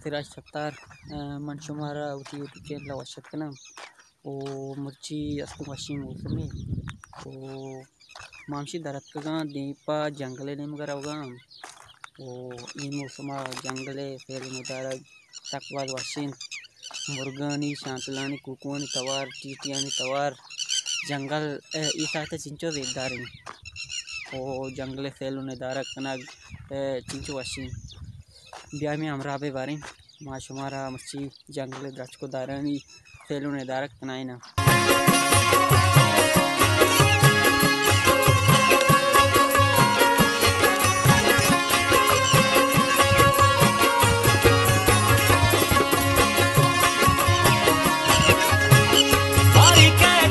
سراج ستار، ء، من شمارا وتی یوٹیوب چینل ء وش اتک کناں۔ او مرچی است وشیں موسمے۔ او ما ہمشی در اتکگاں دیم پہ جنگل ء نیمگ ء روگاں۔ او اے موسم ء جنگل ء سیل و ندارگ سک باز وش انت۔ مرگانی، شانتلانی، کوکوانی توار، ٹیٹیانی توار، جنگل ء اے ساعت ء چنچو زیبدار انت۔ او جنگل ء سیل و ندارگ کنگ ء چنچو وش انت۔ بیا مئے ہمراہ بہ باریں، ما شمارا مرچی جنگل ء درچک و دارانی سیل و ندارگ کنائیناں۔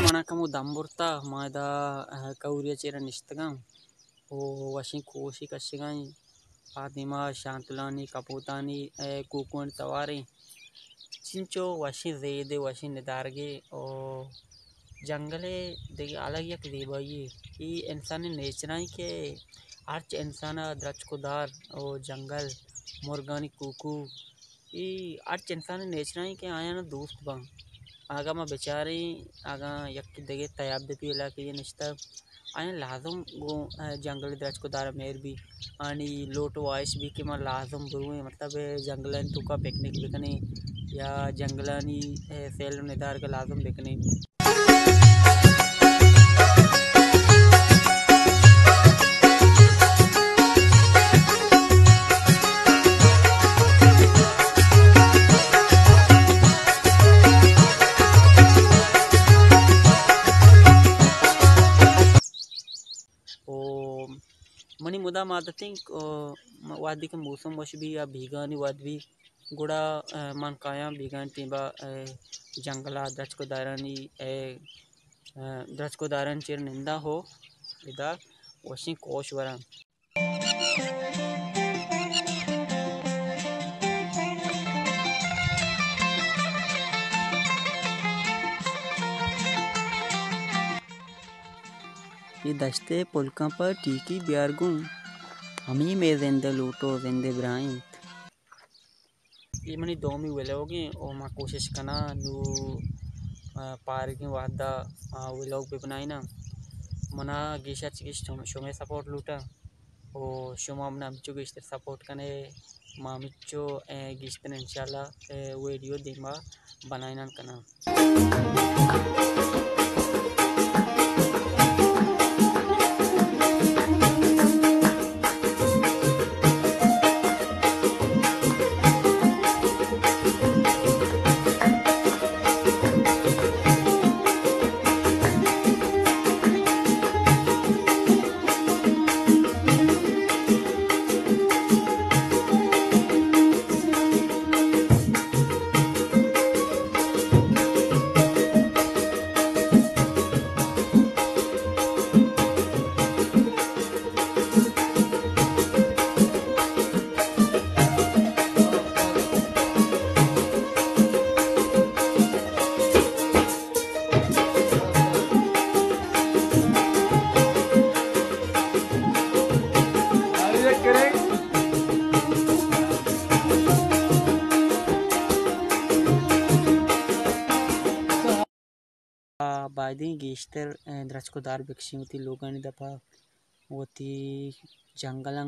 منا کمو دم برتا، ما ادا، اه، کہوری ء چیرا نشتگاں۔ او وشیں کوشے کشگا ایں۔ آ دیما شانتلانی، کپوتانی، اے کوکوانی تواریں۔ چنچو وشیں زیدے، وشیں ندارگے۔ او جنگلے دگہ الگ یک زیبائیے۔ اے انسانی نیچرائیں کہ ہرچ انسانا درچک و دار او جنگل، مرگانی کوکو، اے ہرچ انسانی نیچرائیں کہ آیانا دوست باں۔ اگاں ما بچاریں، اگاں یکے دگہ تیاب دپی علاقے ء نشتہ، آیاں لازم گوں، ء، جنگل ء درچک ء دار ء مہر بی، آنی لوٹ و واہش بی کہ ما لازم برویں، مطلب، ء، جنگل ء توکا پکنک بکنیں یا جنگلانی، ء، سیل و ندارگ ء لازم بکنیں۔ او منی مدام عادت انت، او وہدے کہ موسم وش بی یا بیگانی وہد بی، گڑا، ء، من کایاں بیگانی ٹیمبا، ء، جنگلا درچک و دارانی، ء، ء، درچک و دارانی چیر ننداں ہو، ادا وشیں کوش وراں۔ اے دشت ء پلکاں پہ ٹیکی بیار گوں، ہمے مئے زند ء لوٹ و زند ء براہ انت۔ اے منی دومی ولوگ انت و ما کوشش کناں نوں، آ، پارگیں وہدا، آ، ولوگ بہ بنائیناں۔ منا گیش ء چہ گیش شم-، شمئے سپورٹ لوٹاں و شما منا ہمچو گیشتر سپورٹ کنے، ما ہمچو، آ، گیشتر انشاءاللہ، آ، ویڈیو دیما بنائینان کناں۔ بائدیں گیشتر، اے، درچک و دار بکشیں وتی لوگانی دپا، وتی جنگلاں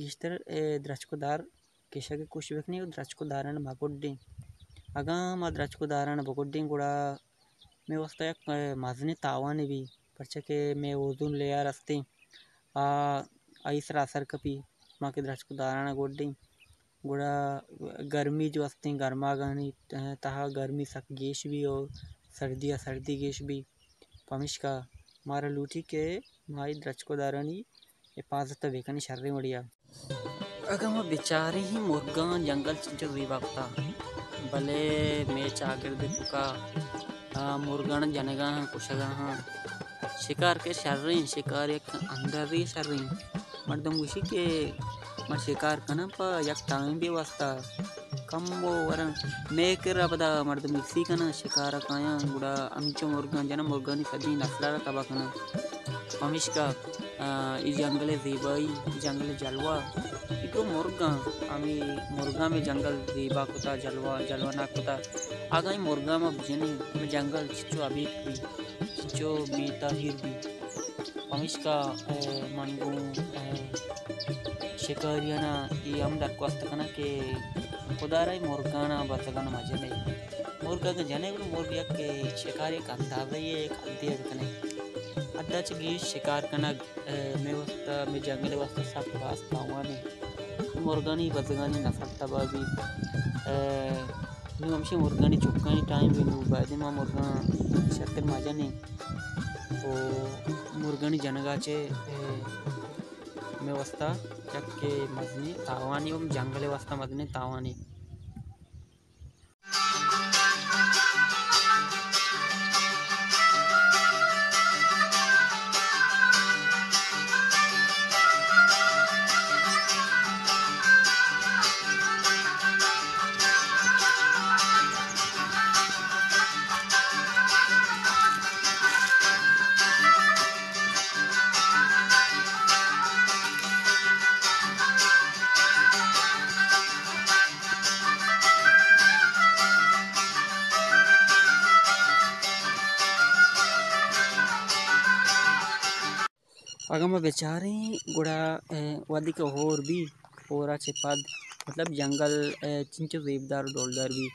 گیشتر، اے، درچک و دار کشگ ء کوشش بکنیں و درچک و داراں مہ گڈیں۔ اگاں ما درچک و داراں بگڈیں گڑا مئے واستہ یک، اے، مزنیں تاوانے بی، پرچا کہ مئے اوزون لیئر استیں، آ، آئی سرا اثر کپی۔ ما کہ درچک و داراں گڈیں گڑا گرمی جو استیں، گرماگانی تہا گرمی سک گیش بی و سردی ء سردی گیش بی۔ پمیشکا مارا لوٹی کہ ما اے درچک و دارانی حفاظت ء بکنیں شریں وڑیا۔ اگاں ما بچاریں مرگاں جنگل چنچو زیبا کتا، بلے مئے چاگرد ء توکا، آ، مرگاں جنگا ہاں، کشگا ہاں۔ شکار کہ شریں، شکار یک اندازے شریں۔ مردم گوشی کہ من شکار کناں پہ یک ٹائم بے واسطہ کم و وراں مئے کرا پدا مردم ارسی کناں شکار ء کایاں، گڑا ہمچو مرگاں جناں، مرگانی سجیں نسل ء را تباہ کناں۔ پمیشکا، آ، اے جنگل ءِ زیبائی، جنگل ءِ جلوہ، اے تو مرگاں، ہمے مرگاں ہمے جنگل زیبا کتا، جلوہ، جلوہ ناک کتا۔ اگاں اے مرگاں ما بجنیں، ہمے جنگل چچو ابیتک بی، چچو بے تاہیر بی۔ پمیشکا، اے، من گوں، اے، شکاریاناں اے ہم درخواست کناں کہ خدا را اے مرگاناں بزگاناں مجنے۔ مرگ اگاں جنے گڑا مرگ یک شکار یک اندازہ یے، یک حدے ءَ بکنے۔ حد ءَ چہ گیش شکار کنگ، اے، مئے واسطہ، مئے جنگل ءِ واسطہ سک باز تاوانے۔ مرگانی بزگانی نسل تباہ بیت۔ اے، نوں ہمشی مرگانی چکانی ٹائم بی، نوں باید ما مرگاں شرتر مجنیں۔ او مرگانی جنگا چہ، اے، مئے واسطہ یک مزنیں تاوانے، ہم جنگل ءِ واسطہ مزنیں تاوانے۔ اگاں ما بچاریں گڑا، اے، وھدے کہ ہور بی، ہورا چہ پد مطلب جنگل، اے، چنچو زیبدار و ڈولدار بی،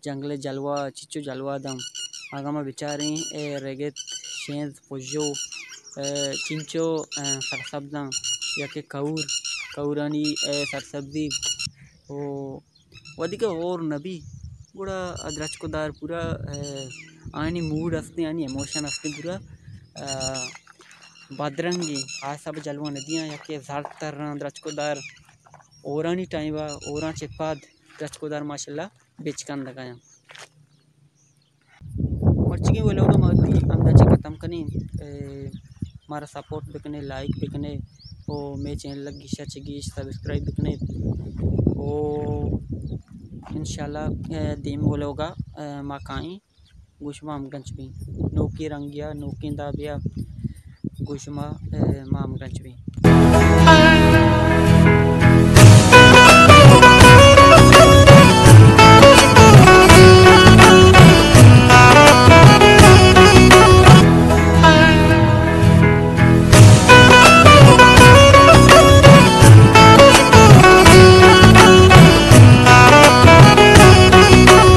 جنگل ءِ جلوہ چنچو جلوہ داں۔ اگاں ما بچاریں، اے، رگت، شینز، پژو، اے، چنچو، اے، سرسبزاں، یا کہ کہور، کہورانی، اے، سرسبزی، او وھدے کہ ہور نہ بی، گڑا آ درچک ءُ دار پورا، اے، آیانی موڈ ہستیں، آیانی ایموشن ہستیں پورا، اے، بدرنگیں، آ حساب جلوہ نہ دیاں، یا کہ زرد تراں درچک ءُ دار، ہورانی ٹائم ءَ، ہوراں چہ پد درچک ءُ دار ماشاءاللہ بچکندگ ءَ آیاں۔ مرچیگیں ولاگ ءَ ما وتی ہمدا چہ ختم کنیں۔ اے، مارا سپورٹ بکنے، لائک بکنے، او مئے چینل ءَ گیشا چہ گیش سبسکرائب بکنے۔ او انشاءاللہ، اے، دیم ولاگ ءَ، اے، ما کائیں، گوں شما ہمگرنچ بیں۔ نوکیں رنگے ءَ، نوکیں دابے ءَ گوں شما، اے، ما ہمگرنچ بیں۔